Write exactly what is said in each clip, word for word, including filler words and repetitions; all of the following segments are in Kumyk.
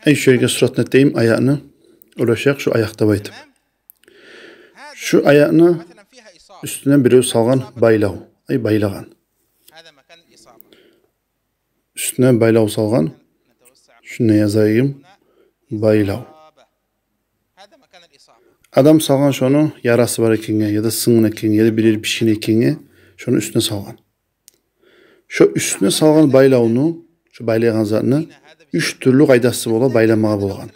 Эй, шо ерге суратны этейим, аякъны. Ойлашайыкъ шо аякъ деп айтып. Шо аякъны уьстюне бирев салгъан байлав. Эй, байлагъан. Уьстюне байлав салгъан. Шунда язайым, байлав. Адам салгъан шону, ярасы бар экенге, яда сынгъын экенге, яда бир ери бишген экенге, шону уьстюне салгъан. Шо уьстюне салгъан байлавну, шо байлайгъан затны уьч тюрлю къайдасы бола байламагъа болагъан.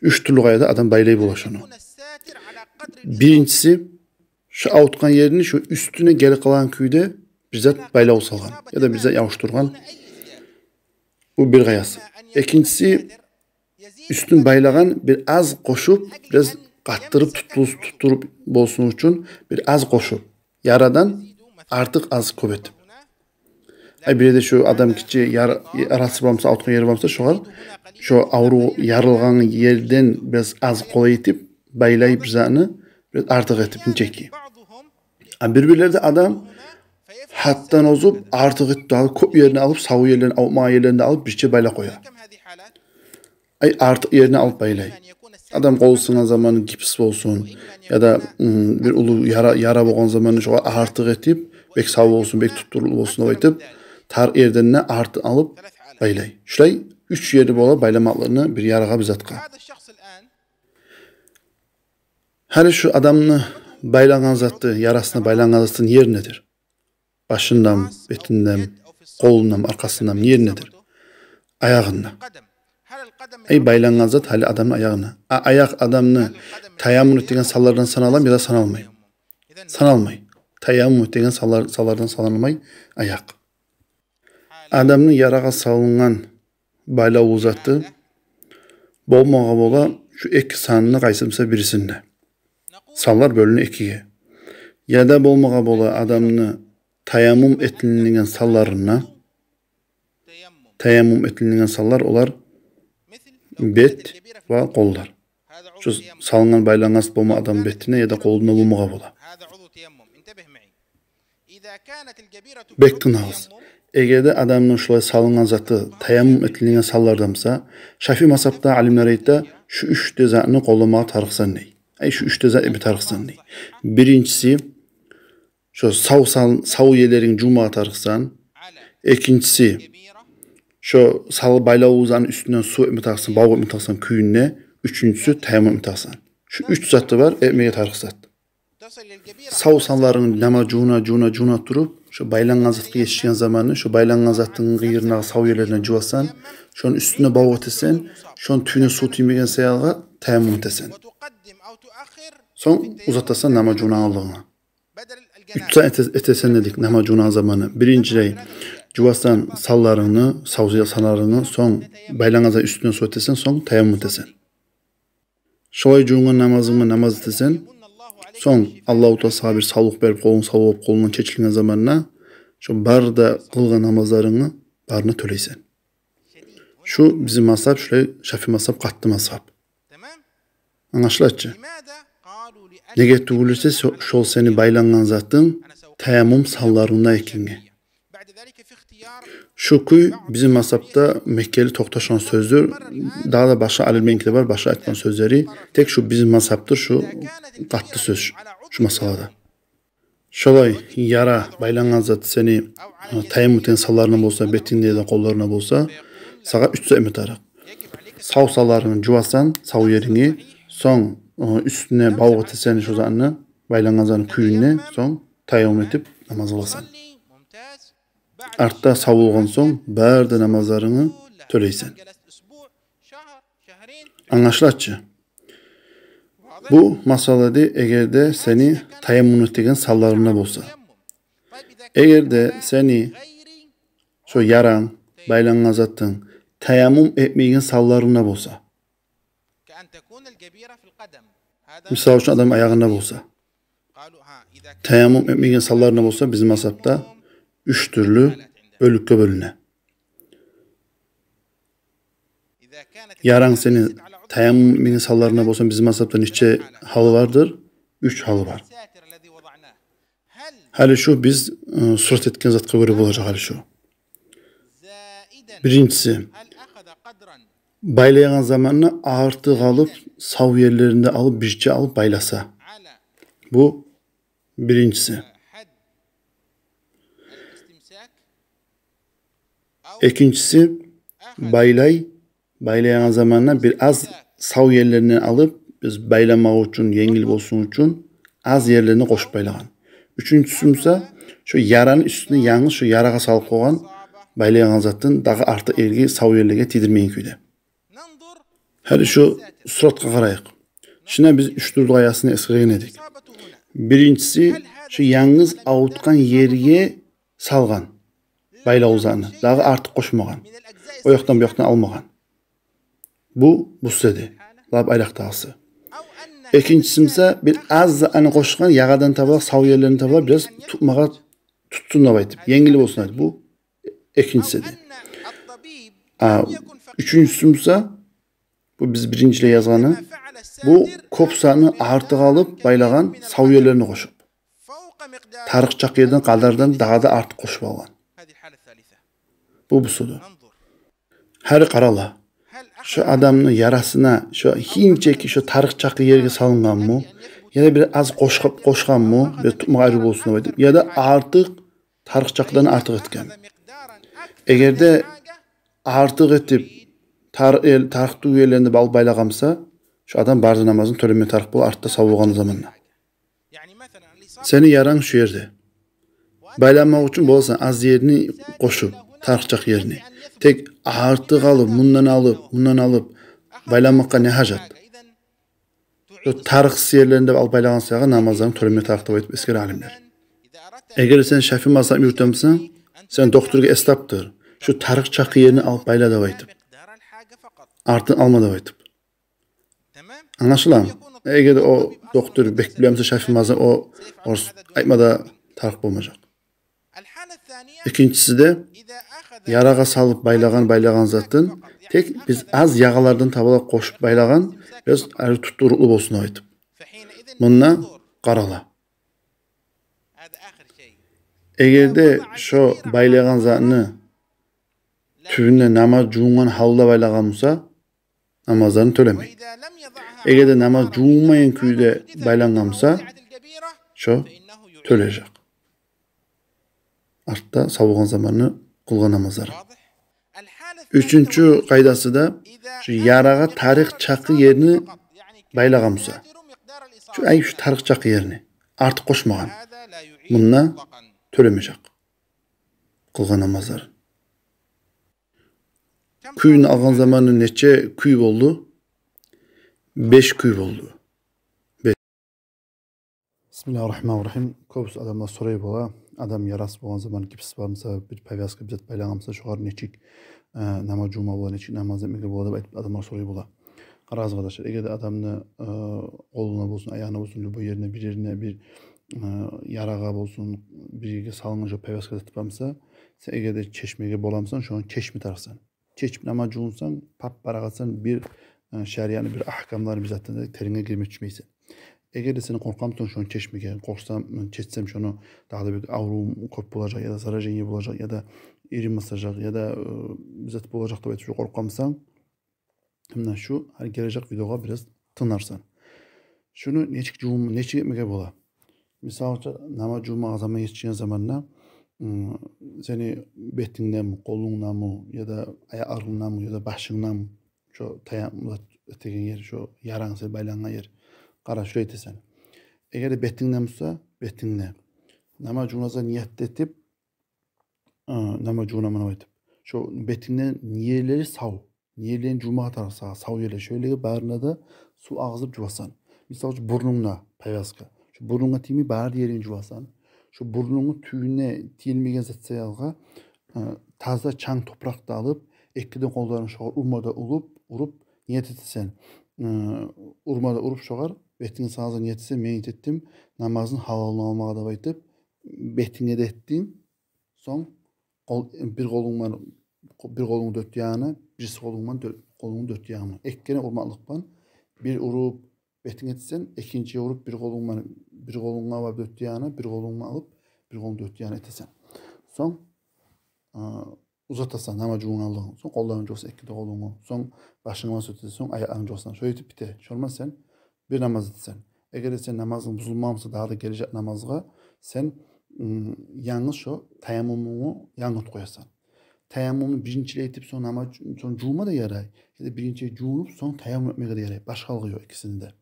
Уьч тюрлю къайдада адам байлай бола шону. Биринчиси, шо авуртгъан ерни шо уьстюне гелип къалагъан кюйде бир зат байлав салгъан, яда бир зат ябушдургъан. Бу бир къайдасы. Экинчиси, уьстюн байлагъан бир аз къошуп, бираз къаттырып, тутулуп, тутулуп болсун учун бир аз къошуп, ярадан артыкъ аз кёп этип. Ай, бир ерде шо адам гиччи яр-, ярасы бар буса, авуртгъан ери бар буса, шогъар шо аврув, ярылгъан ерден бираз аз къолай этип байлай бир затны, бираз артыкъ этип, инчеки. А бир-бирлерде адам гьаддан озуп, артыкъ этип, дагъы кёп ерни алып, сав ерлерин, авуртмагъан ерлерин де алып, бирче байлап къоя. Ай, артыкъ ерни алып байлай. Адам къолу сынгъан заманы гипс болсун, яда, м, бир уллу яра, яра болгъан заманы шогъар артыкъ этип, бек сав болсун, бек тутулуп болсун деп айтып, тар ерден де артыкъ алып байлай. Шулай уьч ери бола байламакълыгъыны бир ярагъа, бир затгъа. Гьали шо адамны байлангъан заты, ярасына байлангъан затын ери недир? Башындамы, бетиндеми, къолундамы, аркъасындамы, ери недир? Аягъында. Ай, байлангъан зат гьали адамны аягъында. А аякъ адамны таяммум этеген санлардан саналамы яда саналмай? Саналмай. Таяммум этеген санлар-, санлардан саналмай аякъ. Адамны ярагъа салынгъан байлаву заты болмагъа бола шо эки санны къайсы буса бирисинде. Санлар бёлюне экиге. Яда болмагъа бола адамны таяммум этилинген санларына. Таяммум этилинген санлар олар бет ва къоллар. Шо салынгъан, байлангъан зат болма адам бетине яда къолуна болмагъа бола. Бек тынглагъыз. Эгер де адамны шулай салынгъан заты таяммум этилинген санлардан буса, Шафи мазгьапда алимлер айта, шо уьч де затны къолламагъа тарыкъсан дей. Ай, шо уьч де зат этме тарыкъсан дей. Биринчиси, шо сав сан-, сав ерлеринг жувмагъа тарыкъсан. Экинчиси, шо сал-, байлаву затны уьстюнден сув этме тарыкъсан, бавгъа этме тарыкъсан кюйюнде. Уьчюнчюсю, таяммум этме тарыкъсан. Шо уьч заты бар этмеге тарыкъ зат. Сав санларынгны намаз жувуна, жувуна, жувуна туруп, шо байлангъан затгъа етишген заманны, шо байлангъан затынгны къыйырындагъы сав ерлерине жувасан, шону уьстюне бавгъа этесен, шону тюбюне сув тиймеген саялы таяммум этесен. Сонг узатасан намаз жувунагъанлыгъынга. Уьч зат эте-, этесен дедик намаз жувунагъан заманны. Биринчилей жувасан санларынгны, сав санларынгны, сонг байлангъан затны уьстюне сув этесен, сонг таяммум этесен. Шолай жувунгъан намазынгны намаз этесен, сонг Аллагьу Таала сагъа бир савлукъ берип, къолунг сав болуп, къолунгдан чечилген заманда, шо бары да къылгъан намазларынгны барын да тёлейсен. Шу бизин мазгьап, шулай Шафи мазгьап, къатты мазгьап. Англашыла чы? Неге тюгюл эсе, шо-, шол сени байлангъан затынг таяммум санларында экенге. Шу кюй бизин мазгьапда мекенли токъташгъан сёздюр. Дагъы да башгъа алимлеринки де бар, башгъа айтгъан сёзлери. Тек шу бизин мазгьапдыр, шу къатты сёз шу, шу масъалада. Шолай яра, байлангъан зат сени, э, таяммум этген санларына болса, бетинге де, къолларына болса, сагъа уьч зат этме тарыкъ. Сав санларынгны жувасан, сав ерингни, сонг, э, уьстюне бавгъа этесен шу затны, байлангъан затны кюйюнде, сонг таяммум этип намаз къыласан. Артда сав болгъан сонг бары да намазларынгны тёлейсен. Англашыла чы? Бу масъала дей, эгер де сени таяммум этеген санларынгда болса. Эгер де сени шо яранг, байлангъан затынг таяммум этмейген санларынгда болса. Мисал учун, адам аягъында болса. Таяммум этмейген санларында болса, бизин мазгьапда уьч тюрлю бёлюкге бёлюне. Яранг сени таяммум этмейген санларында болса, бизин мазгьапда нече гьалы бардыр? Уьч гьалы бар. Гьали шу биз, э, сурат этген затгъа гёре болажакъ гьали шу. Биринчиси, Байлайгъан заманда артыкъ алып, сав ерлерин де алып, бирче алып байласа. Бу биринчиси. Экинчиси, байлай, байлайгъан заманда бир аз сав ерлеринден алып, биз байламакъ учун, енгил болсун учун аз ерлерин къошуп байлагъан. Уьчюнчюсю буса, шо яраны уьстюне янгыз шо ярагъа салып къойгъан, байлайгъан затдан дагъы артыкъ ерге, сав ерлеге тийдирмейген кюйде. Гьали шо суратгъа къарайыкъ. Шунда биз уьч тюрлю къайдасын эсгерген эдик. Биринчиси, шо янгыз авуртгъан ерге салгъан байлавланы, дагъы артыкъ къошмагъан, о якъдан, бу якъдан алмагъан. Бу, бу сюеди, лап айлакъдагъысы. Экинчиси буса, бир аз затны къошгъан, ягъадан таба, сав ерлерин таба, бираз тутмагъа, тутсун деп айтып, енгил болсун айтып. Бу экинчиси эди. А уьчюнчюсю буса, бу биз биринчилей язгъаны, бу кёп затны артыкъ алып байлагъан, сав ерлерин къошуп, тарыкъ чакъы ерден, къадардан дагъы да артыкъ къошуп алгъан. Бу, бу сюеди. Гьали къарала. Шо адамны ярасына шо гьинчеки шо тарыкъ чакъы ерге салынгъанмы, яда бир аз къошгъа-, къошгъанмы, бир тутмагъа арив болсун деп айтып, яда артыкъ, тарыкъ чакъыдан артыкъ этген. Эгер де артыкъ этип, тар-, эл-, тарыкъ тюгюл ерлерин де алып байлагъан буса, шо адам бары да намазын тёлеме тарыкъ бола, артда сав болгъан заманда. Сени яранг шо ерде. Байламакъ учун боласан аз ерни къошуп, тарыкъ чакъы ерни. Тек артыкъ алып, мундан алып, мундан алып байламакъгъа не гьажат? Шо тарыкъсыз ерлерин де алып байлагъан саягъа намазларын тёлеме тарыкъ деп айтып эсгере алимлер. Эгер сен шафи мазгьабны юрютемисен, сен докторгъа эс таптыр, шо тарыкъ чакъы ерни алып байла деп айтып. Артын алма деп айтып. Англашыламы? Эгер де о доктор бек билемисе шафи мазгьабны, о орус айтма да тарыкъ болмажакъ. Экинчиси де, ярагъа салып байлагъан, байлагъан затын тек биз аз ягъалардан табалап къошуп байлагъан, бираз ари тутуруклу болсун деп айтып. Мунда къарала. Эгер де шо байлагъан затны тюбюнде намаз жувунгъан гьалда байлагъан буса, намазларын тёлемей. Эгер де намаз жувунмайгъан кюйде байлангъан буса, шо тёлежек. Артда сав болгъан заманны къылгъан намазлары. Уьчюнчю къайдасы да, шо ярагъа тарыкъ чакъы ерни байлагъан буса, шо, ай, шо тарыкъ чакъы ерни, артыкъ къошмагъан, мунда тёлемежек къылгъан намазларын. Кюйню алгъан заманы нече кюй болду? Беш кюй болду. Беш. Бисмиллагьи ррагьмани ррагьим. Кёбюсю адамлар сорай бола, адам ярасы болгъан заман, гипс бар буса, бир повязка, бир зат байлагъан буса, шогъар нечик, э, намаз жувма бола, нечик намаз этмеге бола деп айтып, адамлар сорай бола. Къарагъыз, къардашлар, эгер де адамны, э, къолуна болсун, аягъына болсун, любой ерине, бир ерине, бир, э, ярагъа болсун, бир ерге салынгъан шо повязка зат бар буса, сен эгер де чечмеге бола бусанг, шону чечме тарыкъсан. Чечип намаз жувунсанг, пап-паракъатсан, бир, э, шариатны бир агькамларын, бир затын да теренге гирме тюшмейсен. Эгер де сен къоркъа бусанг шону чечмеге, къоркъсам, чечсем, шону дагъы да бир аврувум кёп болажакъ, яда заражение болажакъ, яда ирин басажакъ, яда, э, бир зат болажакъ деп айтып, шо къоркъа бусанг, муна шу гьали гележек видеогъа бираз тынгларсан. Шуну нечик жувум, нечик этмеге бола? Мисал учун, намаз жувма заман етишген заманда, м, сени бетингденми, къолунгданмы, яда аякъларынгданмы, яда башынгданмы, шо таякъ зат этеген ер, шо яранг сен байлангъан ер. Къара, шулай этесен. Эгер де бетингден буса, бетингден. Намаз жувунагъан ният этип, а, намаз жувунаман деп айтып, шо бетингден не ерлери сав, не ерлерин жувмагъа тарыкъ сагъа, сав ерлер, шо ерлеге барына да сув агъызып жувасан. Мисал учун, бурнунгда повязка, шо бурнунга тиймей, бары ерин жувасан. Шо бурнунгну тюбюне тийилмеген зат саялгъа, а, таза чанг топуракъ да алып, эки де къолларынг шогъар урма да уруп, уруп, ният этесен. Э, урма да уруп шогъар, бетинге салгъан ният этесен, мен ният этдим намазны гьалалын алмагъа деп айтып, бетинге де этдинг. Сонг къол, бир къолунг булан, бир къолунгну дёрт ягъына, бириси къолунг булан дёр-, къолунгну дёрт ягъына. Эки керен урмакълыкъ булан, бир уруп бетинге этесен, экинчи уруп бир къолунг булан, бир къолунгну алып дёрт ягъына, бир къолунгну алып, бир къолунгну дёрт ягъына этесен. Сонг, а, узатасан намаз жувунгъанлыгъынг. Сонг къолларынг жувасан, эки де къолунгну. Сонг башынга мас этесен, сонг аякъларынг жувасан. Шо этип бите. Шо болмаса сен бир намаз этесен. Эгер де сен намазынг бузулмагъан буса, дагъы да гележек намазгъа сен, м, янгыз шо таяммумунгну янгыртып къоясан. Таяммумну биринчилей этип, сонг намаз, сонг жувма да ярай. Яда биринчилей жувунуп, сонг таяммум этмеге де ярай. Башгъалыгъы ёкъ экисинде де.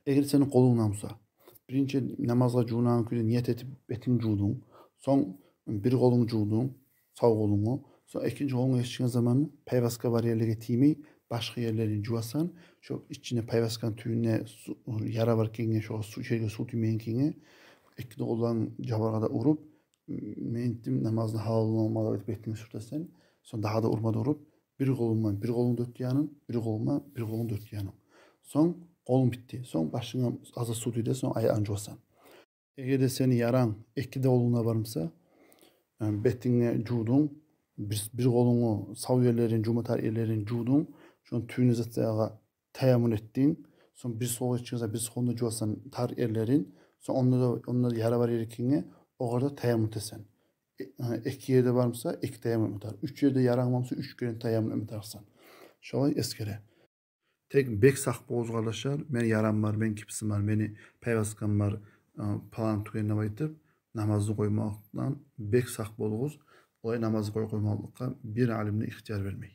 Эгер сени къолунгдан буса, биринчи намазгъа жувунагъан кюйде ният этип бетинг жувдунг, сонг бир къолунг жувдунг, сав къолунгну, сонг экинчи къолунга гечген заман повязка бар ерлеге тиймей, башгъа ерлерин жувасан, шо ичине, повязканы тюбюне су-, яра бар экенге, шо су, жерге сув тиймеген экенге, эки де къолларын жабаргъа да уруп, мен этдим намазны гьалалын алма деп айтып бетинге сюртесен, сонг дагъы да урма да уруп, бир къолунг булан бир къолунг дёрт янын, бир къолунг булан бир къолунг дёрт янын. Сонг къолунг битди. Сонг башынга аза сув тюйде, сонг аякъларынг жувасан. Эгер де сени яранг эки де къолунгда бар буса, э, бетинге жувдунг, бир, бир къолунгну сав ерлерин, жувма тарыкъ ерлерин жувдунг, шону тюбюне затлагъа таяммум этдинг, сонг бир солгъа гечген заман бир солунгну да жувасан тарыкъ ерлерин, сонг онда да, онда да яра бар ер экенге, огъар да таяммум этесен. Э, э, эки ерде бар буса, эки таяммум этме тарыкъ. Уьч ерде яранг бар буса, уьч керен таяммум этме тарыкъсан. Шолай эсгере. Тек бек сакъ болугъуз, къардашлар, мени ярам бар, мени гипсим бар, мени повязкам бар, э, палан-тюген деп айтып, намазны къоймакъдан бек сакъ болугъуз. Олай намазны къой-, къоймакълыкъгъа бир алим де ихтияр бермей.